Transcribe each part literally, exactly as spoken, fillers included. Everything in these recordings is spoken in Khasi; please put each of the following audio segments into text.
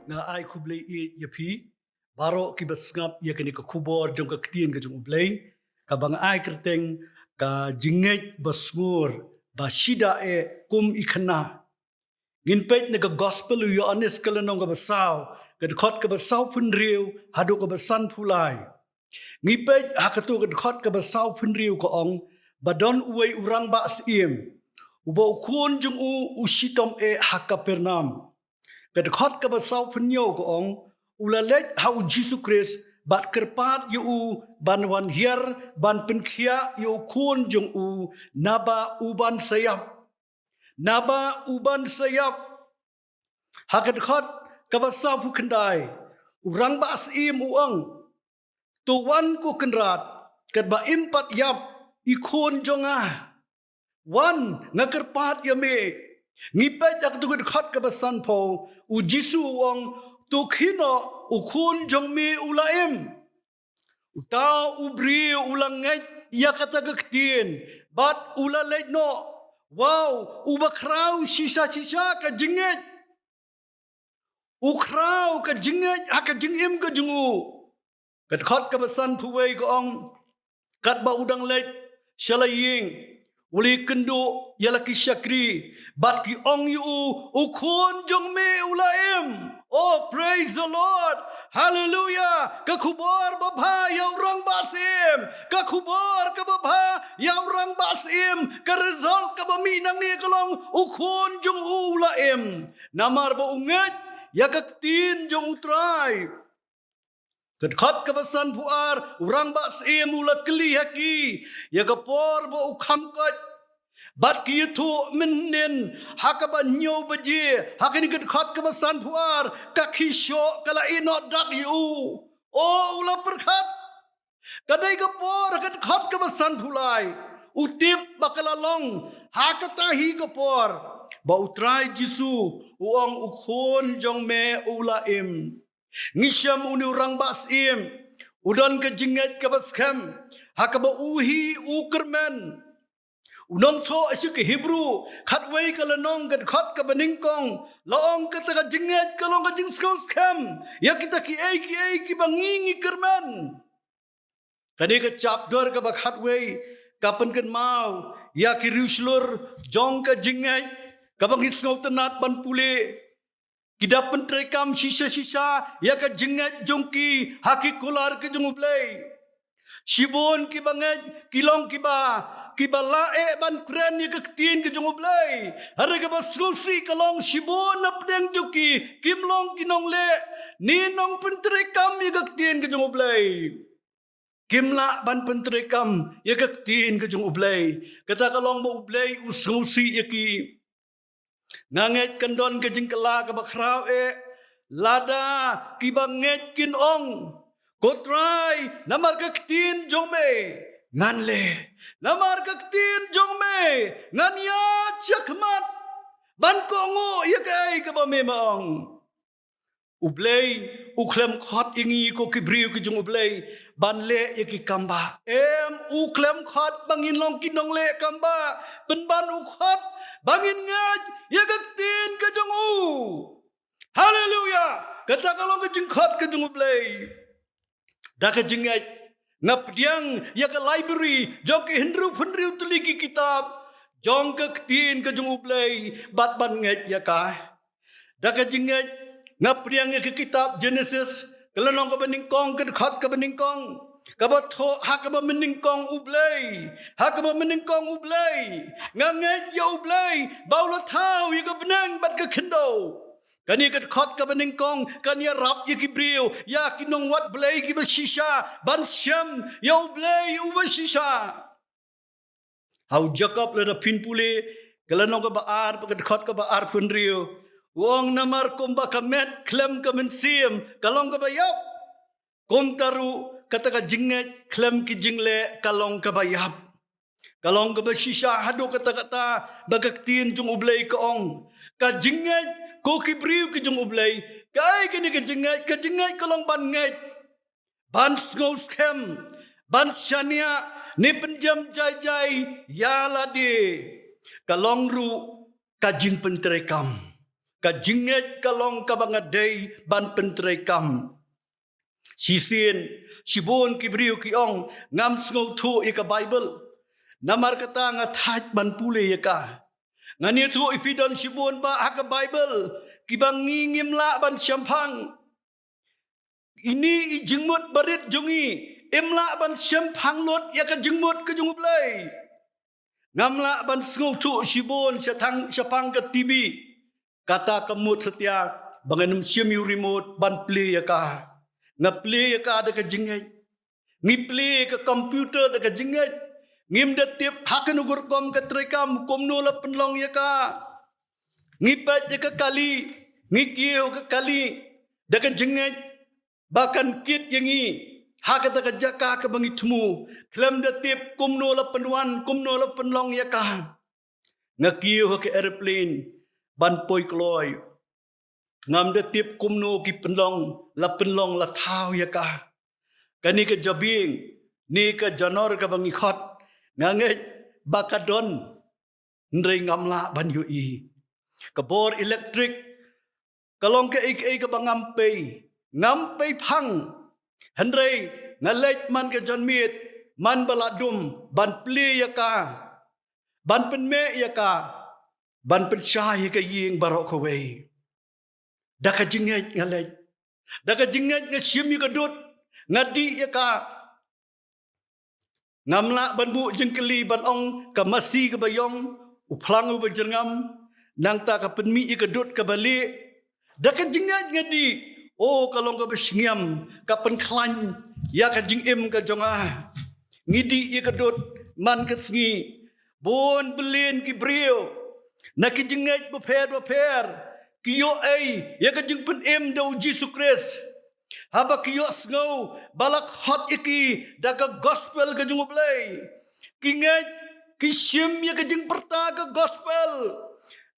Nga ai khublei ïa phi baroh kiba sngap ïa kane ka khubor jong ka ktien ka jong U Blei, kaba nga ai kyrteng ka jingngeit ba sngur ba sida eh kum i khynnah. Ngin peit na ka gospel u Ïoannis ka lynnong kaba saw, ka dkhot kaba sawphew hynriew haduh kaba sanphew lai. Ngi peit ha kato ka dkhot kaba sawphew hynriew ka ong, ba don uwei u rangbah syiem, uba u khun jong u u shitom eh ha Kapernaum. Ka dkhot kaba sawphew hynñiew ka ong, u la leit ha u Jisu Khrist bad kyrpad ïa u ban wan hiar ban pynkhiah ïa u khun jong u, naba u ban sa ïap. Naba u ban sa ïap. Ha ka dkhot kaba sawphew khyndai, u rangbah syiem u ong, to wan ko Kynrad, katba im pat ïap i khun jong nga. Wan, nga kyrpad ïa me. Ngi peit ha kato ka dkhot kaba sanphew, u Jisu u ong, to khie noh, u khun jong me u la im. Uta u briew u la ngeit ïa kata ka ktien bad u la leit noh. Wow, uba khraw shisha shisha ka jingngeit. U khraw ka jingngeit ha ka jingim ka jong u. Ka dkhot kaba sanphew wei ka ong, katba u dang leit sha la ïing, u la ïakynduh ïa la ki shakri bad ki ong ïa u, u khun jong me u la im. Oh, praise the Lord. Hallelujah. Ka khubor babha ïa u rangbah syiem. Ka khubor kaba bha ïa u rangbah syiem. Ka result kaba mih nangne ka long, u khun jong u u la im. Namar ba u ngeit ïa ka ktien jong U Trai. Ka dkhot kaba sanphew ar, u rangbah syiem u la kylli ha ki ïa ka por ba u kham koit. Bad ki ïathuh mynhynnin ha kaba hynñiew baje, ha kane ka dkhot kaba sanphew ar, ka khie shoh ka la ïehnoh dak ïa u. Oh, u la pyrkhat. Ka dei ka por, ka dkhot kaba sanphew lai, u tip ba ka la long ha kata hi ka por ba U Trai Jisu u ong, u khun jong me u la im. Ngi shem une u rangbah syiem u don ka jingngeit kaba skhem ha kaba u hi u kyrmen. U nongthoh sha ki Hebru khatwei ka lynnong ka dkhot kaba nyngkong la ong, kata ka jingngeit ka long ka jingsngewskhem ïa kita kiei kiei kiba ngi ngi kyrmen. Kane ka chapter kaba khatwei ka pynkynmaw ïa ki riewshlur jong ka jingngeit kaba ngi sngewtynnat ban pule. Ki da pyntreikam shisha shisha ïa ka jingngeit jong ki ha ki kular ki jong U Blei. Shibun kiba ngeit ki long kiba, kiba la eh ban kren ïa ka ktien ki jong U Blei. Hynrei kaba sngewsih ka long shibun na pdeng jong ki kim long ki nongleh ne nongpyntreikam ïa ka ktien ki jong U Blei. Kim lah ban pyntreikam ïa ka ktien ka jong U Blei. Kata ka long ba U Blei u sngewsih ïa ki. Nga ngeit kan don ka jingkylla kaba khraw eh lada kiba ngeit kin ong, ko Trai, namar ka ktien jong me ngan leh. Namar ka ktien jong me ngan ïaid shakhmat ban kohnguh ïa kaei kaba me ma ong. U Blei u khlem khot ïa ngi ko ki briew ki jong U Blei ban leh ïa ki kambah. Em, u khlem khot ba ngin long ki nongleh kambah. Pynban u khot ba ngin ngeit ïa ka ktien ka jong u. Haleluya. Kata ka long ka jingkhot ka jong U Blei. Da ka jingngeit nga pdiang ïa ka library jong ki hynriew phew hynriew tylli ki kitab jong ka ktien ka jong U Blei bad ban ngeit ïa ka. Da ka jingngeit nga pdiang ïa ka kitab Genesis, ka lynnong kaba nyngkong, ka dkhot kaba nyngkong, kaba thoh ha kaba mynnyngkong U Blei, ha kaba mynnyngkong U Blei. Nga ngeit ïa U Blei ba u la thaw ïa ka bneng bad ka khyndew. Kane ka dkhot kaba nyngkong kan ïarap ïa ki briew, ïa ki nongwad Blei kiba shisha ban shem ïa U Blei uba shisha. Ha u Jakob lada phin pule, ka lynnong kaba ar, ka dkhot kaba arphew hynriew, u ong, namar kumba ka met khlem ka mynsiem ka long kaba ïap, kumta ruh kata ka jingngeit khlem ki jingleh ka long kaba ïap. Ka long kaba shisha haduh katta katta ba ka ktien jong U Blei ka ong, ka jingngeit ko ki briew ki jong U Blei. Kaei kane ka jingngeit? Ka jingngeit ka long ban ngeit, ban sngewskhem, ban shaniah ne pynjem jai jai ïa lade. Ka long ruh ka jingpyntreikam. Ka jingngeit ka long kaba nga dei ban pyntreikam. Shisien, shibun ki briew ki ong, ngam sngewthuh ïa ka Baibl. Namar kata nga thait ban pule ïa ka. Ngan ïathuh ïa phi don shibun bah ha ka Baibl, kiba ngi ngim lah ban shemphang. Ine i jingmut barit jong ngi, im lah ban shemphang lut ïa ka jingmut ka jong U Blei. Ngam lah ban sngewthuh shibun shaphang, shaphang ka T V. Kata ka mut satia, ba ngan ym shim ïa u remote ban plie ïa ka. Nga plie ïa ka da ka jingngeit. Ngi plie ka computer da ka jingngeit. Ngim da tip ha kano ka rukom ka treikam, kumno la pynlong ïa ka. Ngi peit ïa ka kali, ngi kiew ka kali da ka jingngeit, ba kan kit ïa ngi ha kata ka jaka kaba ngi thmu. Khlem da tip kumno la pynwan, kumno la pynlong ïa ka. Nga kiew ha ka aeroplane ban poi kloi. Ngam da tip kumno ki pynlong, la pynlong, la thaw ïa ka. Kane ka jabieng, ne ka janor kaba ngi khot, nga ngeit ba ka don, hynrei ngam lah ban ïohi. Ka bor elektrik ka long kaei kaei kaba ngam pei, ngam pei phang. Hynrei nga leit man ka janmiet, man ba la dum, ban plie ïa ka, ban pynmeh ïa ka, ban pynshai ïa ka ïing baroh kawei. Da ka jingngeit nga leit. Da ka jingngeit nga shim ïa ka dud, nga dih ïa ka. Ngam lah ban buh jingkylli ban ong ka masi kaba ïong, u phlang uba jyrngam, nangta ka pynmih ïa ka dud kaba lieh. Da ka jingngeit nga dih, oh, ka long kaba shngiam, ka pynkhlaiñ ïa ka jingim ka jong nga. Ngi dih ïa ka dud man ka sngi. Bun byllion ki briew na ki jingngeit bapher bapher ki ïoh ei ïa ka jingpynim da U Jisu Khrist. Haba ki ïohsngew ba la khot ïa ki da ka gospel ka jong U Blei, ki ngeit, ki shim ïa ka jingpyrta ka gospel,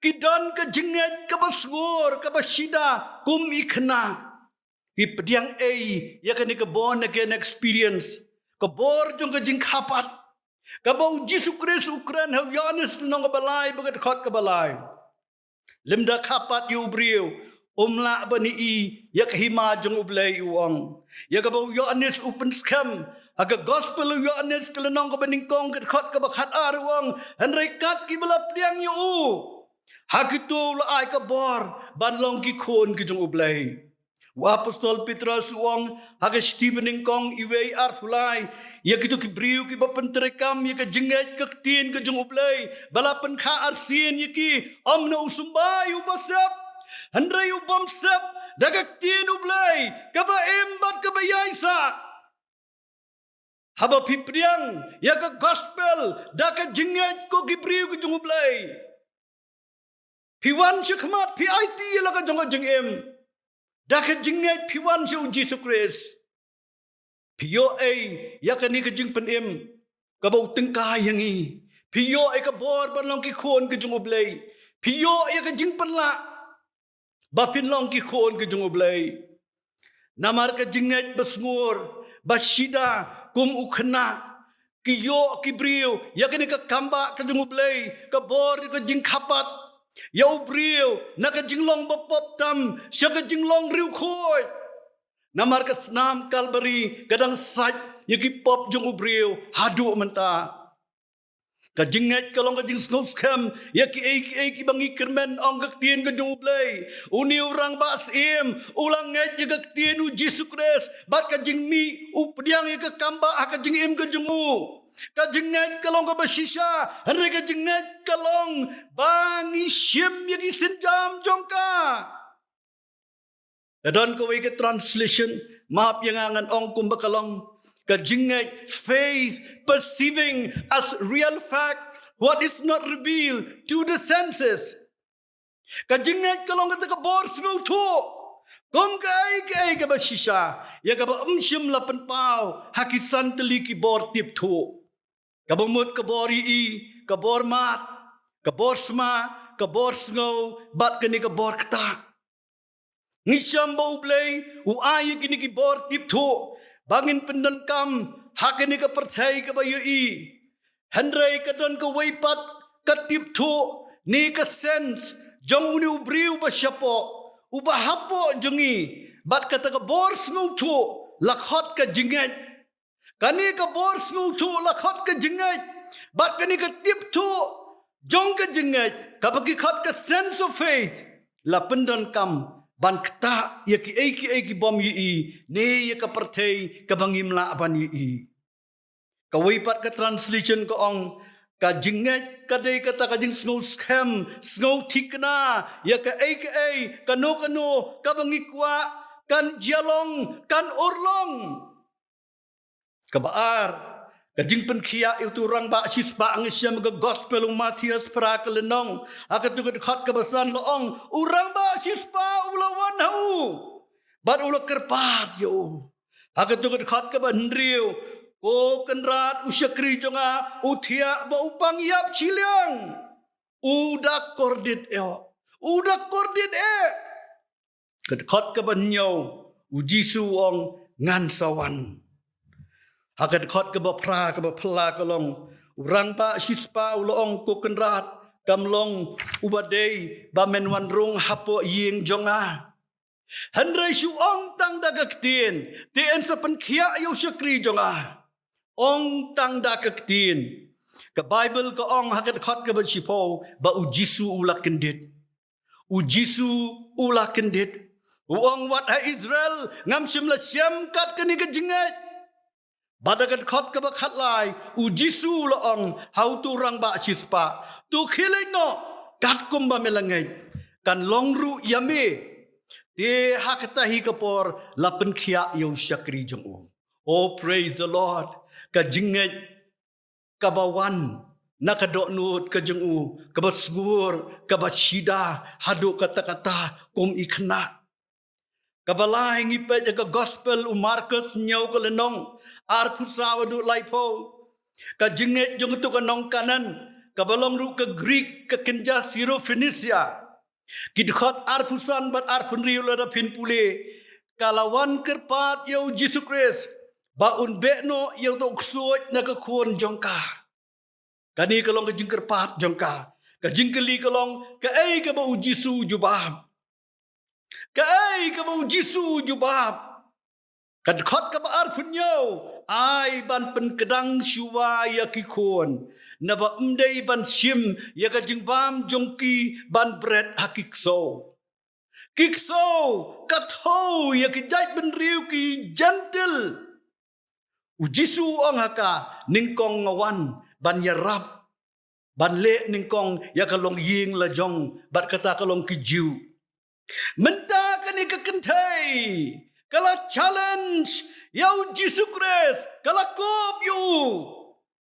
ki don ka jingngeit kaba sngur, kaba shida kum i khynnah. Ki pdiang ei ïa kane ka born again experience, ka bor jong ka jingkha pat, kaba U Jisu Khrist u kren ha u Ïoannis lynnong kaba lai bad ka dkhot kaba lai. Lymda kha pat ïa u briew, um lah ban ïohi ïa ka hima jong U Blei, u ong. Ïa kaba u Ïoannis u pynskhem ha ka gospel u Ïoannis ka lynnong kaba nyngkong ka dkhot kaba khatar, u ong, hynrei kat kiba la pdiang ïa u, ha kito u la ai ka bor ban long ki khun ki jong U Blei. U apostol Petros u ong ha ka shithi banyngkong, iwei arphew lai, ïa kito ki briew kiba pyntreikam ïa ka jingngeit ka ktien ka jong U Blei, ba la pynkha arsien ïa ki, ym na u symbai uba sep, hynrei u bym sep, da ka ktien U Blei kaba im bad kaba ïaisah. Haba phi pdiang ïa ka gospel da ka jingngeit, ko ki briew ki jong U Blei, phi wan sha khmat, phi aiti ïa la ka jong ka jingim. Da ka jingngeit phi wan sha U Jisu Khrist. Phi ïoh ei ïa kane ka jingpynim kaba u tyngkai ïa ngi. Phi ïoh ei ka bor ban long ki khun ki jong U Blei. Phi ïoh ïa ka jingpynlah ba phin long ki khun ki jong U Blei. Namar ka jingngeit ba sngur, ba shida kum u khynnah, ki ïoh ki briew ïa kane ka kambah ka jong U Blei, ka bor ïa ka jingkha pat ïa u briew na ka jinglong ba pop tam sha ka jinglong riewkhuid. Namar ka snam Kalbari ka dang sait ïa ki pop jong u briew haduh mynta. Ka jingngeit ka long ka jingsngewskhem ïa kiei kiei kiba ngi kyrmen, ong ka ktien ka jong U Blei. Une u rangbah syiem u la ngeit ïa ka ktien U Jisu Khrist bad ka jingmih u pdiang ïa ka kambah ha ka jingim ka jong u. Ka jingngeit ka long kaba shisha, hynrei ka jingngeit ka long ba ngi shim ïa ki sienjam jong ka. Ka don kawei ka translation, map ïa nga, ngan ong kumba ka long. Ka jingngeit, faith perceiving as real fact what is not revealed to the senses. Ka jingngeit ka long kata ka bor sngewthuh kum kaei kaei kaba shisha, ïa kaba ym shym la pynpaw ha ki san tylli ki bor tip thuh. Kaba mut ka bor ïohi, ka bor mad, ka bor sma, ka bor sngew, bad kane ka bor ktah. Ngi shem ba U Blei u ai ïa kine ki bor tip thuh ba ngin pyndonkam ha kane ka pyrthei kaba ïohi. Hynrei ka don kawei pat ka tip thuh ne ka sense jong une u briew ba shapoh, uba hapoh jong ngi, bad kata ka bor sngewthuh la khot ka jingngeit. Kane ka bor sngewthuh la khot ka jingngeit, bad kane ka tip thuh jong ka jingngeit, kaba ki khot ka sense of faith, la pyndonkam ban ktah ïa kiei kiei ki bym ïohi, ne ïa ka pyrthei kaba ngim lah ban ïohi. Kawei pat ka translation ka ong, ka jingngeit ka dei kata ka jingsngew skhem, sngew thikna ïa kaei kaei, kano kano kaba ngi kwah, kan jia long, kan urlong. Kaba ar, ka jingpynkhiah ïa utu u rangbah shispah, ngi shem ka gospel u Mathaios phra ka lynnong, ha katu ka dkhot kaba san la ong, u rangbah shispah u la wan ha u, bad u la kyrpad ïa u. Ha katu ka dkhot kaba hynriew, ko Kynrad, u shakri jong nga u thiah ba u pang ïap shiliang. U da kordit eh. U da kordit eh. Ka dkhot kaba hynñiew, u Jisu u ong, ngan sa wan. Ha ka dkhot kaba phra, kaba phylla ka long, u rangbah shispah u la ong, ko Kynrad, kam long uba dei ba men wan rung hapoh ïing jong nga. Hynrei shu ong tang da ka ktien, te yn sa pynkhiah ïa u shakri jong nga. Ong tang da ka ktien. Ka Baibl ka ong ha ka dkhot kaba shiphew, ba u Jisu u la kyndit. U Jisu u la kyndit. U ong, wat ha Israel ngam shym la shem kat kane ka jingngeit. Bad ha ka dkhot kaba khatlai, u Jisu u la ong ha utu u rangbah shispah, to khie leit noh, katkum ba me la ngeit, kan long ruh ïa me. Te ha kata hi ka por la pynkhiah ïa u shakri jong u. Oh, praise the Lord. Ka jingngeit kaba wan na ka dohnud ka jong u, kaba sngur, kaba shida, haduh katta katta kum i khynnah. Kaba lai, ngi peit ïa ka gospel u Markos, hynñiew ka lynnong, arphew saw haduh laiphew. Ka jingngeit jong utu ka nong Kanan, kaba long ruh ka Greek, ka kynja Syrophoenicia. Ki dkhot arphew san bad arphew hynriew, lada phin pule, ka la wan kyrpad ïa u Jisu Khrist ba un beh noh ïa uto u ksuid na ka khun jong ka. Kane ka long ka jingkyrpad jong ka. Ka jingkylli ka long, kaei kaba u Jisu u jubab? Kaei kaba u Jisu u jubab? Ka dkhot kaba arphew hynñiew, ai ban pynkdang shuwa ïa ki khun, naba ym dei ban shim ïa ka jingbam jong ki ban bret ha ki ksew. Ki ksew ka thew ïa ki jaitbynriew, ki Jentil. U Jisu u ong ha ka, nyngkong nga wan ban ïarap, ban leh nyngkong ïa ka longïing lajong bad kata ka long ki Jiw. Mynta kane ka kynthei ka la challenge ïa u Jisu Khrist, ka la kup ïa u.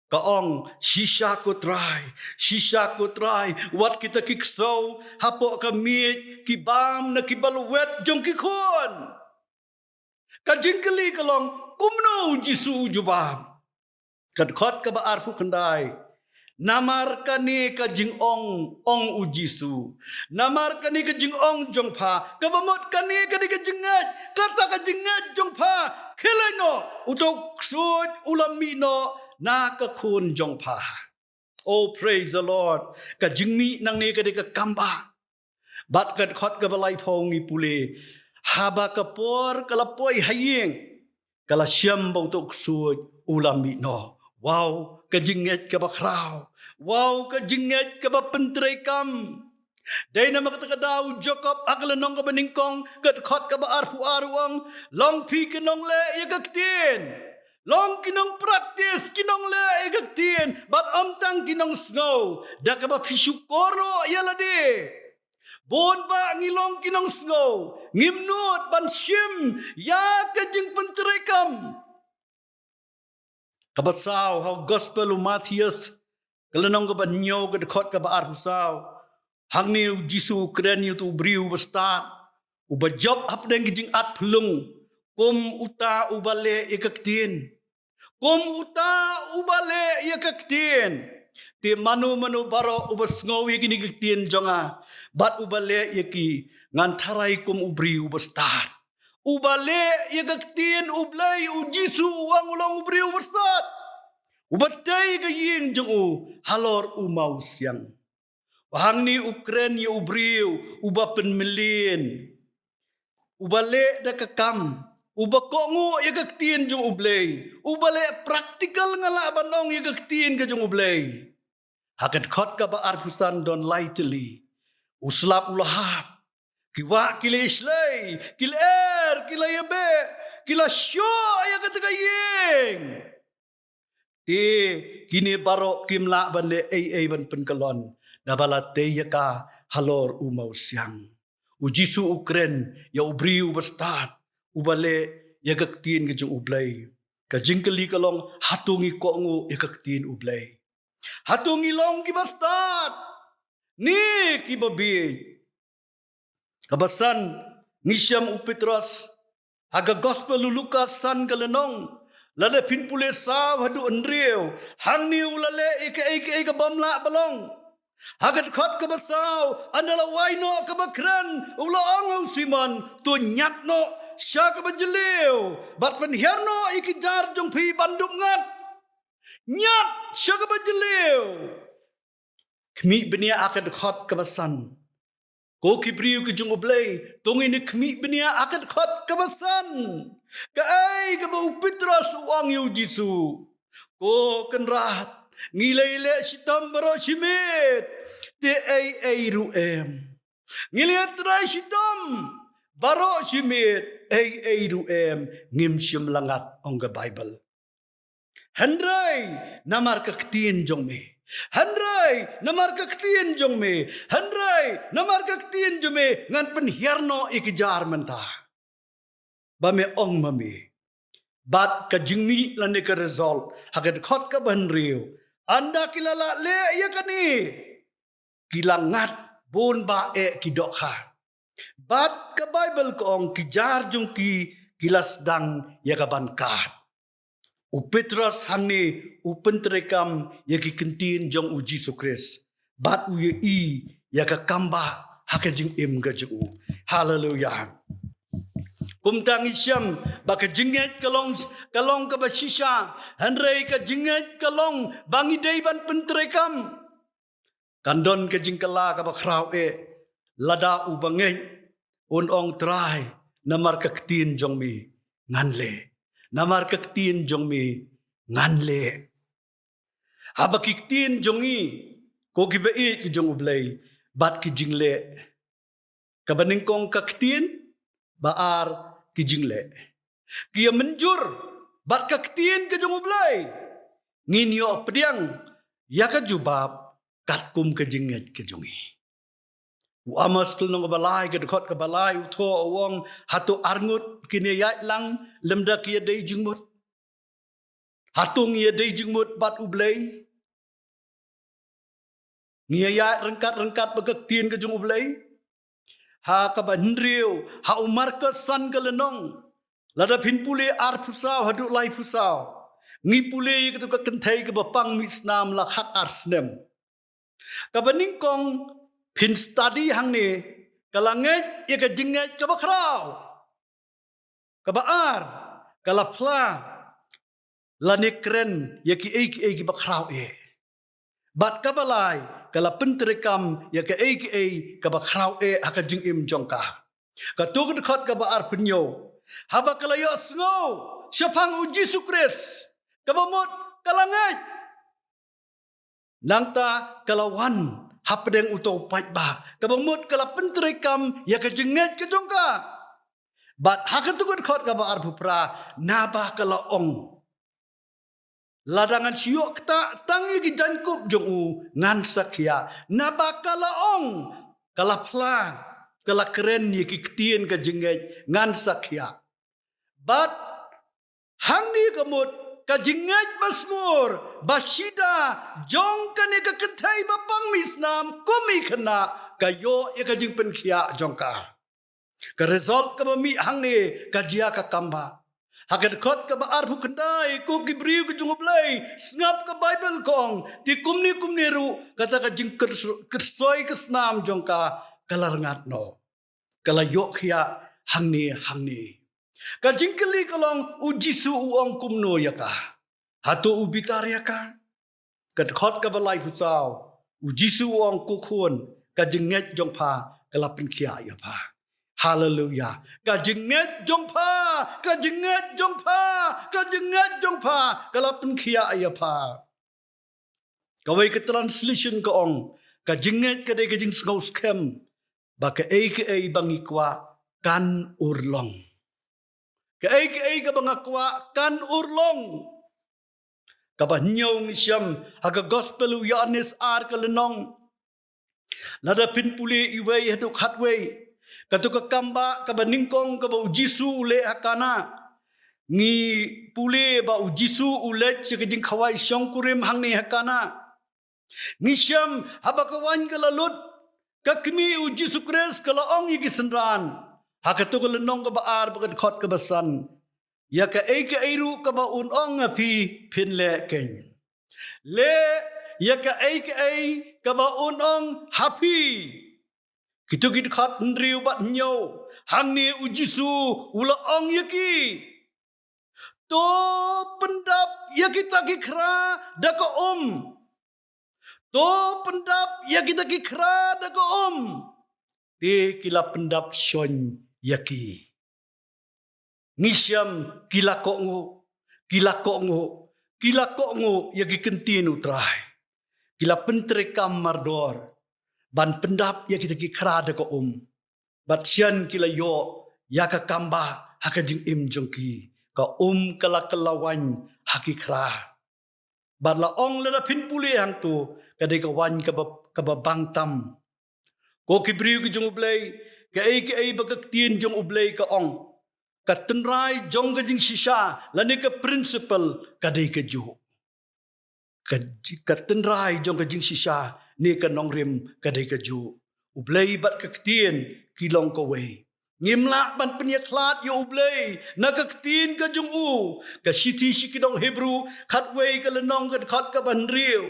Ka ong, shisha ko Trai, shisha ko Trai, wat kita ki ksew hapoh ka miej ki bam na ki ba lwet jong ki khun. Ka jingkylli ka long, kumno u Jisu u jubab? Ka dkhot kaba arphew khyndai. Namar kane ka jingong, ong u Jisu. Namar kane ka jingong jong pha, kaba mut kane ka dei ka jingngeit, kata ka jingngeit jong pha, khie leit noh, uto u ksuid u la mih noh na ka khun jong pha. Oh, praise the Lord. Ka jingmih nangne ka dei ka kam ba. Bad ka dkhot kaba laiphew ngi pule, haba ka por ka la poi ha ïing, ka la shem ba uto u ksuid u la mih noh. Wow, ka jingngeit kaba khraw. Wow, ka jingngeit kaba pyntreikam. Dei namar kata ka daw u Jakob ha ka lynnong kaba nyngkong, ka dkhot kaba arphew ar u ong, long phi ki nongleh ïa ka ktien. Long ki nongpraktis, ki nongleh ïa ka ktien, bad ym tang ki nongsngew, da kaba phi shukor noh ïa lade. Bun bah ngi long ki nongsngew, ngim nud ban shim ïa ka jingpyntreikam. Kaba saw, ha u gospel u Mathaios, ka lynnong kaba hynñiew, ka dkhot kaba arphew saw. Hangne u Jisu u kren ïa uto u briew uba stad, uba jop hapdeng ki jingat phyllung, kum uta uba leh ïa ka ktien. Kum uta uba leh ïa ka ktien. Te mano mano baroh uba sngew ïa kine ki ktien jong nga, bad uba leh ïa ki, ngan tharai kum u briew uba stad. Uba leh ïa ka ktien U Blei, u Jisu u ong u long u briew uba stad, uba tei ka ïing jong u halor u mawsiang. U Hangne u kren ïa u briew uba pynmlien, uba leh da ka kam, uba kohnguh ïa ka ktien jong U Blei, uba leh practical, nga lah ban ong, ïa ka ktien ka jong U Blei. Ha ka dkhot kaba arphew san, don lai tylli. U slap u la hap. Ki wah ki la shlei, ki la er, ki la ïabeh, ki la shoh ïa kata ka ïing. Te kine baroh kim lah ban leh ei ei ban pynkyllon, naba la tei ïa ka halor u mawsiang. U Jisu u kren ïa u briew uba stad, uba leh ïa ka ktien ka jong U Blei. Ka jingkylli ka long, hato ngi kohnguh ïa ka ktien U Blei? Hato ngi long kiba stad ne kiba bieit? Kaba san, ngi shem u Petros ha ka Gospel u Lukas san ka lynnong, lada phin pule saw haduh hynriew, hangne u la leh ïa kaei kaei kabym lah ban long. Ha ka dkhot kaba saw, ynda la wai noh kaba kren, u la ong ha u Simon, to ñiad noh sha kaba jylliew bad pynhiar noh ïa ki jar jong phi ban dup ngat. Ñiad sha kaba jylliew. Khmih bniah ha ka dkhot kaba san. Ko ki briew ki jong U Blei, to ngin khmih bniah ha ka dkhot kaba san. Kaei kaba u Petros u ong ïa u Jisu? Ko Kynrad, ngi la ïaleh shitom baroh shi miet, te ei ei ruh em. Ngi la ïatrai shitom baroh shi miet, ei ei ruh em. Ngim shym la ngat, ong ka Baibl. Hynrei namar ka ktien jong me. Hynrei namar ka ktien jong me. Hynrei namar ka ktien jong me, ngan pynhiar noh ïa ki jar mynta ba me ong ma me. Bad ka jingmih lane ka result ha ka dkhot kaba hynriew, ynda ki la lah leh ïa kane, ki la ngat bun ba eh ki dohkha. Bad ka Baibl ka ong, ki jar jong ki, ki la sdang ïa ka ban kad. U Petros hangne u pyntreikam ïa ki ktien jong u Jisu Khrist, bad u ïohi ïa ka kambah ha ka jingim ka jong u. Haleluya. Kumta ngi shem ba ka jingngeit ka long, ka long kaba shisha, hynrei ka jingngeit ka long ba ngi dei ban pyntreikam. Kan don ka jingkylla kaba khraw eh lada uba ngeit un ong, Trai, namar ka ktien jong me ngan leh. Namar ka ktien jong me ngan leh. Haba ki ktien jong ngi, ko kiba ïeit ki jong U Blei, bad ki jingleh. Kaba nyngkong ka ktien, ba ar ki jingleh. Ki ïa mynjur bad ka ktien ka jong U Blei, ngin ïoh pdiang ïa ka jubab katkum ka jingngeit ka jong ngi. U Amos ka lynnong kaba lai, ka dkhot kaba lai, u thoh u ong, hato arngut kin ïaid lang lymda ki ïadei jingmut? Hato ngi ïadei jingmut bad U Blei? Ngi ïaid ryngkat ryngkat bad ka ktien ka jong U Blei? Ha kaba hynriew, ha u Markos san ka lynnong, lada phin pule arphew saw haduh laiphew saw, ngi pule ïa katu ka kynthei kaba pang mih snam la khat ar snem. Kaba nyngkong, phin study hangne, ka la ngeit ïa ka jingngeit kaba khraw. Kaba ar, ka la phla lane kren ïa kiei kiei kiba khraw eh. Bad kaba lai, ka la pyntreikam ïa kaei kaei kaba khraw eh ha ka jingim jong ka. Katu ka dkhot kaba arphew hynñiew, haba ka la ïohsngew shaphang u Jisu Khrist, kaba mut ka la ngeit. Nangta ka la wan hapdeng uto u paidbah, kaba mut ka la pyntreikam ïa ka jingngeit ka jong ka. Bad ha katu ka dkhot kaba arphew phra, naba ka la ong, lada ngan shu ïoh ktah tang ïa ki jaiñkup jong u, ngan sa khiah. Naba ka la ong, ka la phla, ka la kren ïa ki ktien ka jingngeit, ngan sa khiah. Bad hangne ka mut ka jingngeit ba sngur, ba shida jong kane ka kynthei ba pang mih snam kum i khynnah, ka ïoh ïa ka jingpynkhiah jong ka. Ka result kaba mih hangne ka jia ka kambah. Ha ka dkhot kaba arphew khyndai, ko ki briew ki jong U Blei, sngap ka Baibl ka ong, te kumne kumne ruh kata ka jingkyrsoi ka snam jong ka, ka la rngat noh. Ka la ïoh khiah hangne hangne. Ka jingkylli ka long, u Jisu u ong kumno ïa ka? Hato u bitar ïa ka? Ka dkhot kaba laiphew saw, U Jisu u ong, ko khun, ka jingngeit jong pha ka la pynkhiah ïa pha. Haleluya. Ka jingngeit jong pha, ka jingngeit jong pha, ka jingngeit jong pha ka la pynkhiah ïa pha. Kawei ka translation ka ong, ka jingngeit ka dei ka jingsngewskhem ba kaei kaei ba ngi kwah kan urlong. Kaei kaei kaba nga kwah kan urlong. Kaba hynñiew, ngi shem ha ka Gospel u Ïoannis ar ka lynnong. Lada phin pule iwei haduh khatwei, kato ka kambah kaba nyngkong kaba u Jisu u leh ha Kana. Ngi pule ba u Jisu u leit sha ka jingkhawai shongkurim hangne ha Kana. Ngi shem haba ka waiñ ka la lut, ka kmie u Jisu Khrist ka la ong ïa ki synran ha kato ka lynnong kaba ar bad ka dkhot kaba san, ïa kaei kaei ruh kaba un ong ha phi, phin leh kein. Leh ïa kaei kaei kaba un ong ha phi. Kito ki dkhot hynriew bad hynñiew, hangne u Jisu u la ong ïa ki, to pyndap ïa kita ki khra da ka um. To pyndap ïa kita ki khra da ka um. Te ki la pyndap shon ïa ki. Ngi shem ki la kohnguh, ki la kohnguh, ki la kohnguh ïa ki ktien u Trai. Ki la pyntreikam mardor ban pyndap ïa kita ki khra da ka um. Bad shen ki la ïoh ïa ka kambah ha ka jingim jong ki. Ka um ka la kylla waiñ ha ki khra. Bad la ong, lada phin pule hangto, ka dei ka waiñ kaba, kaba bang tam. Ko ki briew ki jong U Blei, kaei kaei ba ka ktien jong U Blei ka ong, ka tynrai jong ka jingshisha lane ka principle ka dei kajuh. Ka, ka tynrai jong ka jingshisha ne ka nongrim ka dei kajuh. U Blei bad ka ktien ki long kawei. Ngim lah ban pynïakhlad ïa U Blei na ka ktien ka jong u. Ka shithi sha ki nong Hebru khatwei ka lynnong, ka dkhot kaba hynriew,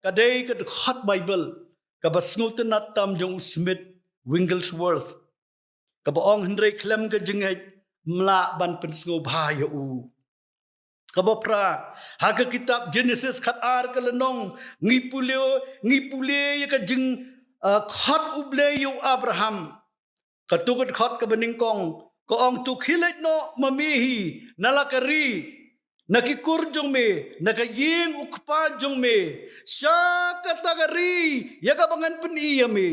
ka dei ka dkhot Baibl kaba sngewtynnad tam jong u Smith Wigglesworth, kaba ong, hynrei khlem ka jingngeit ym lah ban pynsngewbha ïa u. Kaba phra, ha ka kitab Genesis khatar ka lynnong, ngi pule, ngi pule ïa ka jing, ah, khot U Blei ïa u Abraham. Kato ka dkhot kaba nyngkong ka ong, to khie leit noh ma me hi na la ka ri, na ki kur jong me, na ka ïing u kpa jong me, sha kata ka ri ïa kaba ngan pyni ïa me.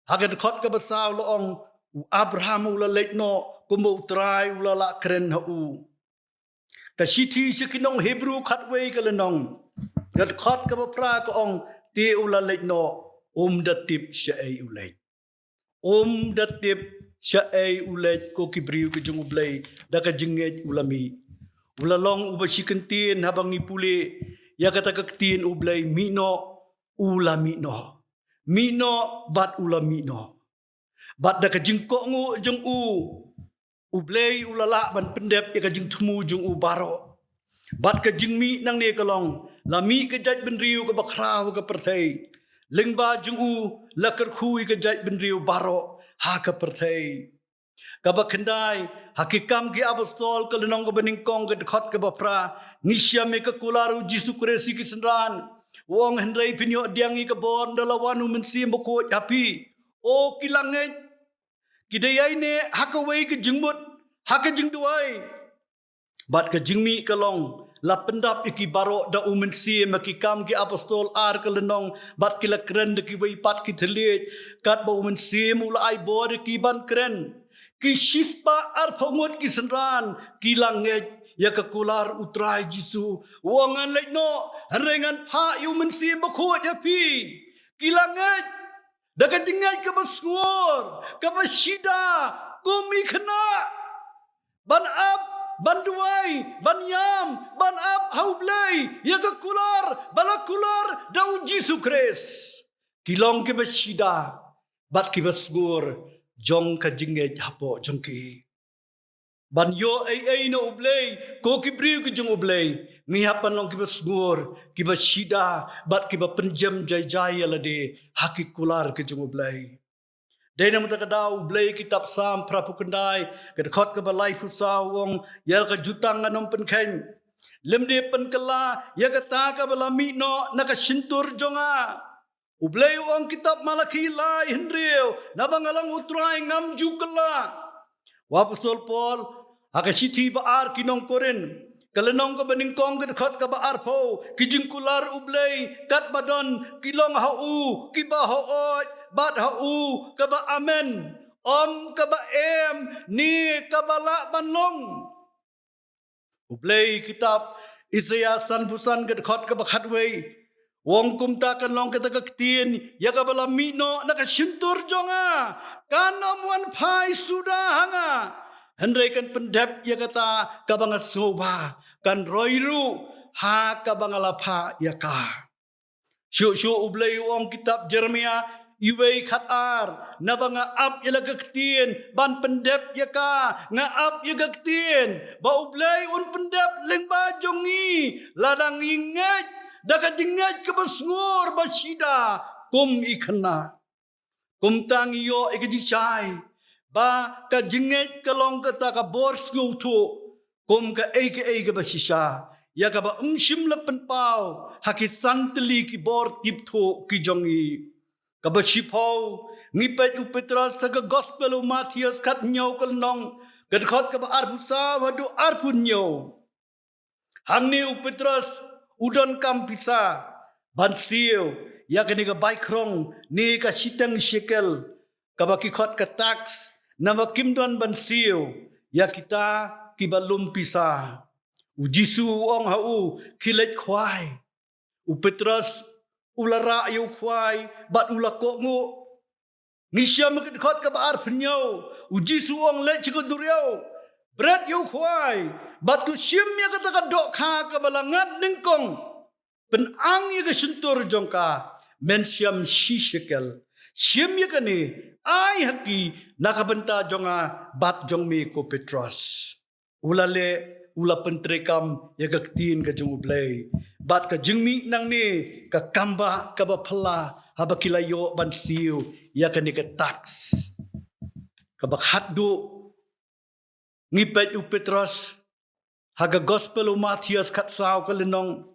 Ha ka dkhot kaba saw la ong, u Abraham u la leit noh kumba U Trai u la lah kren ha u. Ka shithi sha ki nong Hebru khatwei ka lynnong, ka dkhot kaba phra ka ong, te u la leit noh, um da tip shaei u leit. Um da tip shaei u leit, ko ki briew ki jong U Blei, da ka jingngeit u la mih. U la long uba shi kyntien, haba ngi pule ïa kata ka ktien U Blei, mih noh, u la mih noh. Mih noh bad u la mih noh. Bad da ka jingkohnguh jong u, U Blei u la lah ban pyndep ïa ka jingthmu jong u baroh. Bad ka jingmih nangne ka long, la mih ka jaitbynriew kaba khraw ha ka pyrthei. Lyngba jong u la kyrkhu ïa ka jaitbynriew baroh ha ka pyrthei. Kaba khyndai, ha Ki Kam ki Apostol ka lynnong kaba nyngkong, ka dkhot kaba phra, ngi shem ïa ka kular U Jisu Khrist ïa ki synran. U ong, hynrei phin ïoh pdiang ïa ka bor ynda la wan U Mynsiem Bakhuid ha phi. O ki la ngeit, ki da ïaineh ha kawei ka jingmut, ha ka jingduwai. Bad ka jingmih ka long, la pyndap ïa ki baroh da U Mynsiem, ha Ki Kam ki Apostol ar ka lynnong, bad ki la kren da kiwei pat ki thylliej, katba U Mynsiem u la ai bor ïa ki ban kren. Ki shispah arphew ngut ki synran ki la ngeit ïa ka kular U Trai Jisu. U ong, ngan leit noh, hynrei ngan phah ïa U Mynsiem Bakhuid ha phi. Ki la ngeit da ka jingngeit kaba sngur, kaba shida, kum ki khynnah. Ban ap, ban duwai, ban ïam, ban ap ha U Blei ïa ka kular ba la kular da U Jisu Khrist. Ki long kiba shida bad kiba sngur jong ka jingngeit hapoh jong ki. Ban ïoh ei ei na U Blei, ko ki briew ki jong U Blei, ngi hap ban long kiba sngur, kiba shida bad kiba pynjem jai jai ïa lade ha ki kular ki jong U Blei. Dei namar kata ka daw U Blei, kitab Salm phra phew khyndai, ka dkhot kaba laiphew saw, u ong, ïa la ka jutang ngan ym pynkheiñ, lymne pynkylla ïa kata kaba la mih noh na ka shyntur jong nga. U Blei u ong kitab Malaki lai hynriew, naba nga long U Trai ngam ju kylla. U Apostol Paul, ha ka shithi ba ar ki nong Korinth, ka lynnong kaba nyngkong ka dkhot kaba arphew, ki jingkular U Blei, katba don, ki long ha u, kiba hooid, bad ha u, kaba amen, ym kaba em, ne kaba lah ban long. U Blei kitab Isaiah sanphew san ka dkhot kaba khatwei, u ong kumta kan long kata ka ktien, ïa kaba la mih noh na ka shyntur jong nga, kan ym wan phai suda ha nga. Hynrei kan pyndep ïa kata kaba nga sngewbha, kan roi ruh ha kaba nga la phah ïa ka. Shuh shuh U Blei u ong kitab Jeremiah, iwei khat ar, naba nga ap ïa la ka ktien, ban pyndep ïa ka, nga ap ïa ka ktien, ba U Blei un pyndep lyngba jong ngi, lada ngi ngeit, da ka jingngeit kaba sngur ba shida, kum i khynnah. Kumta ngi ïoh ïa ka jingshai, ba ka jingngeit ka long kata ka bor sngewthuh, kum kaei kaei kaba shisha, ïa kaba ym shym la pynpaw, ha ki san tylli ki bor tip thuh ki jong ngi. Kaba shiphew, ngi peit U Petros ha ka gospel u Mathaios khathynñiew ka lynnong, ka dkhot kaba arphew saw haduh arphew hynñiew. Hangne U Petros, u donkam pisa, ban siew, ïa kane ka baikhrong, ne ka shiteng shekel, kaba ki khot ka tax, naba kim don ban siew, ïa kita kiba lum pisa. U Jisu u ong ha u, khie leit khwai. U Petros, u la rah ïa u khwai, bad u la kohnguh. Ngi shem ha ka dkhot kaba arphew hynñiew, U Jisu u ong leit sha ka duriaw, bret ïa u khwai, bad to shim ïa kata ka dohkha kaba la ngat nyngkong, pynang ïa ka shyntur jong ka, men shem shi shekel, shim ïa kane, ai ha ki, na ka bynta jong nga, bad jong me ko Petros. U la leh, u la pyntreikam, ïa ka ktien ka jong U Blei. Bad ka jingmih nangne, ka kambah, kaba phylla, haba ki la ïoh ban siew, ïa kane ka tax. Kaba khatduh, ngi peit U Petros, ha ka gospel u Mathaios khatsaw ka lynnong.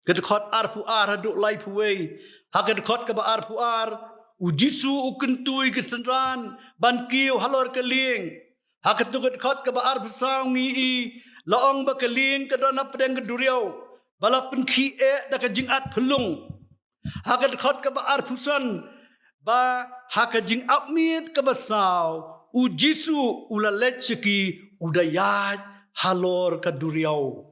Ka dkhot arphew ar haduh laiphew wei. Ha ka dkhot kaba arphew ar, U Jisu u kyntu ïa ki synran, ban kiew halor ka lieng. Ha katu ka dkhot kaba arphew saw ngi i, la ong ba ka lieng ka don hapdeng ka duriaw, ba la pynkhih eh da ka jingat phyllung. Ha ka dkhot kaba arphew san, ba ha ka jingap miet kaba saw, U Jisu u la leit sha ki u da ïaid halor ka duriaw.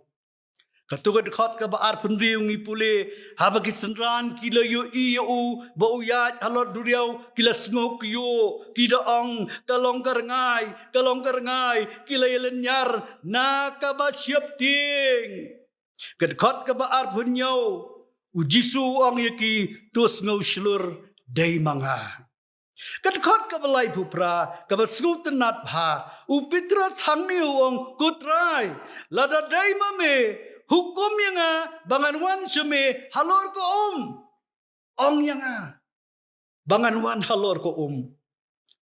Katu ka dkhot kaba arphew hynriew ngi pule, haba ki synran ki la ïohi ïa u, ba u ïaid halor duriaw, ki la sngewkhia, ki da ong, ka long ka rngai, ka long ka rngai, ki la ïalynñiar, na kaba sheptieng. Ka dkhot kaba arphew hynñiew, U Jisu u ong ïa ki, to sngew shlur, dei ma nga. Ka dkhot kaba laiphew phra, kaba sngewtynnad bha, U Petros hangne u ong, ko Trai, lada dei ma me, hukum ïa nga, ba ngan wan sha me, halor ka um. Ong ïa nga, ba ngan wan halor ka um.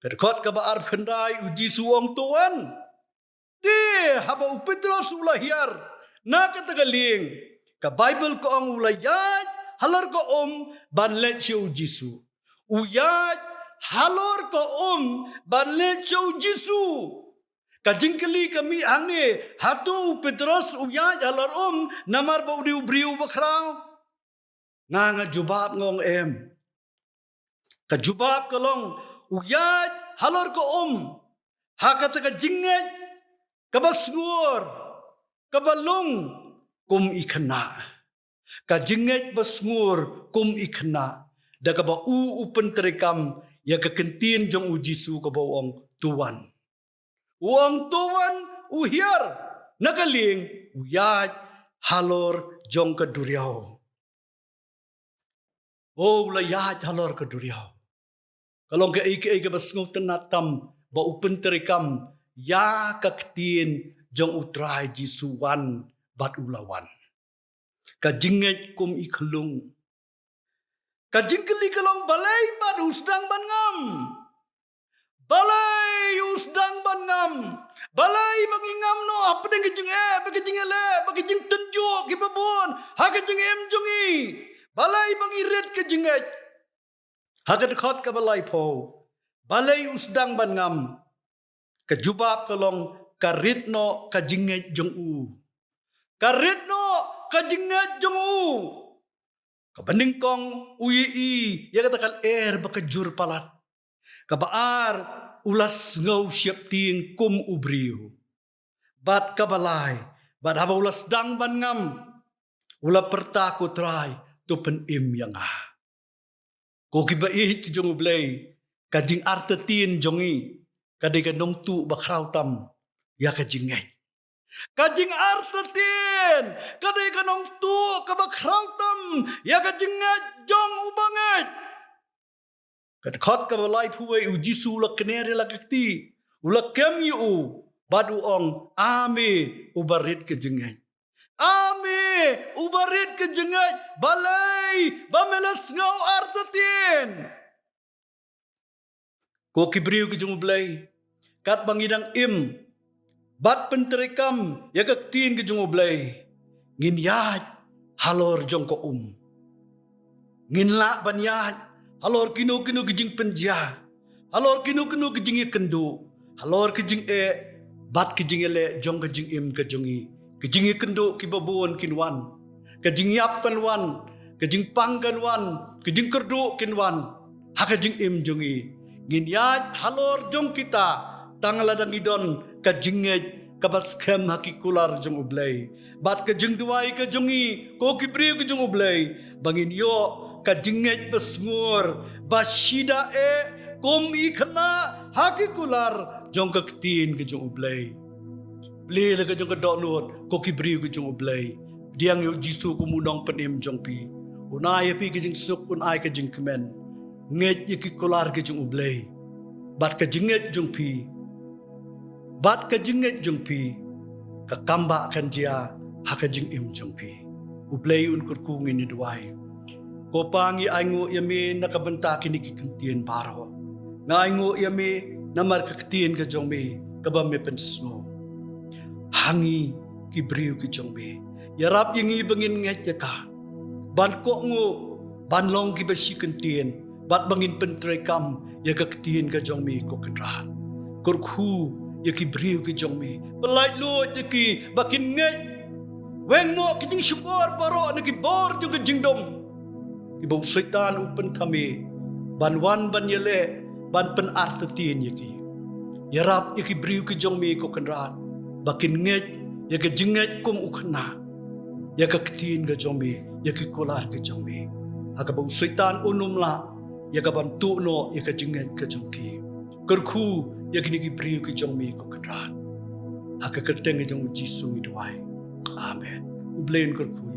Ka dkhot kaba arphew khyndai, U Jisu u ong to wan. Te, haba U Petros u la hiar, na kata ka lieng, ka Baibl ka ong u la ïaid, halor ka um, ban leit sha U Jisu. U ïaid, halor ka um, ban leit sha U Jisu. Ka jingkylli ka mih hangne, hato U Petros u ïaid halor um, namar ba u dei u briew bakhraw. Nga nga jubab nga ong em. Ka jubab ka long, u ïaid halor ka um, ha kata ka jingngeit, kaba sngur, kaba lung, kum i khynnah. Ka jingngeit ba sngur, kum i khynnah. Da kaba u u pyntreikam, ïa ka ktien jong U Jisu kaba u ong to wan. U ong to wan, u hiar, na ka lieng, u ïaid, halor jong ka duriaw. O, u la ïaid halor ka duriaw. Ka long kaei kaei kaba sngewtynnad tam, ba u pyntreikam, ïa ka ktien jong U Trai Jisu wan, bad u la wan. Ka jingngeit kum i khyllung. Ka jingkylli ka long balei pat u sdang ban ngam. Balei u sdang ban ngam. Balei ba ngi ngam noh hapdeng ka jingeh, bad ka jingeh leh, bad ka jingtynjuh kiba bun, ha ka jingim jong ngi. Balei ba ngi rit ka jingngeit. Ha ka dkhot kaba laiphew, balei u sdang ban ngam? Ka jubab ka long, ka rit noh ka jingngeit jong u. Ka rit noh ka jingngeit jong u. Kaba nyngkong, u ïohi ïa kata ka lyer ba ka jur palat. Kaba ar, u la sngew sheptieng kum u briew. Bad kaba lai, bad haba u la sdang ban ngam, u la pyrta, ko Trai, to pynim ïa nga. Ko kiba ïeit ki jong U Blei, ka jingartatien jong ngi ka dei ka nongtuh ba khraw tam ïa ka jingngeit. Ka jingartatien ka dei ka nongtuh kaba khraw tam ïa ka jingngeit jong uba ngeit. Ka dkhot kaba laiphew wei, u Jisu u la kner ïa la ka kti, u la kem ïa u, bad u ong, A me uba rit ka jingngeit. A me uba rit ka jingngeit, balei ba me la sngew artatien? Ko ki briew ki jong U Blei, katba ngi dang im bad pyntreikam ïa ka ktien ki jong U Blei, ngin ïaid halor jong ka um. Ngin lah ban ïaid halor kino kino ki jingpynjia, halor kino kino ki jingïakynduh, halor ki jingeh bad ki jingïaleh jong ka jingim ka jong ngi. Ki jingïakynduh kiba bun kin wan, ka jingïap kan wan, ka jingpang kan wan, ka jingkyrduh kin wan ha ka jingim jong ngi. Ngin ïaid halor jong kita tang lada ngi don ka jingngeit kaba skhem ha ki kular jong U Blei. Bad ka jingduwai ka jong ngi, ko ki briew ki jong U Blei, ba ngin ïoh ka jingngeit ba sngur, ba shida eh kum i khynnah ha ki kular jong ka ktien ka jong U Blei. Plie la ka jong ka dohnud, ko ki briew ki jong U Blei. Pdiang ïa U Jisu kum u nongpynim jong phi. Un ai ïa phi ka jingsuk, un ai ka jingkmen. Ngeit ïa ki kular ki jong U Blei. Bad ka jingngeit jong phi, bad ka jingngeit jong phi, ka kam ba kan jia ha ka jingim jong phi. U Blei un kyrkhu, ngin ïa duwai. Ko Pa, ngi ainguh ïa me na ka bynta kine ki ktien baroh. Nga ainguh ïa me namar ka ktien ka jong me kaba me pynsngew ha ngi ki briew ki jong me. Ïarap ïa ngi ba ngin ngeit ïa ka, ban kohnguh, ban long kiba shi kyntien, bad ba ngin pyntreikam ïa ka ktien ka jong me, ko Kynrad. Kyrkhu ïa ki briew ki jong me, pyllait luid ïa ki ba kin ngeit. Weng noh ki jingshukor baroh na ki bor jong ka jingdum kiba u Soitan u pynthame ban wan ban ïaleh, ban pynartatien ïa ki. Ïarap ïa ki briew ki jong me, ko Kynrad, ba kin ngeit ïa ka jingngeit kum u khynnah ïa ka ktien ka jong me, ïa ki kular ki jong me, ha kaba u Soitan un ym lah ïa ka ban tuh noh ïa ka jingngeit ka jong ki. Kyrkhu ïa kine ki briew ki jong me, ko Kynrad. Ha ka kyrteng ka jong U Jisu ngi duwai. Amen. U Blei un kyrkhu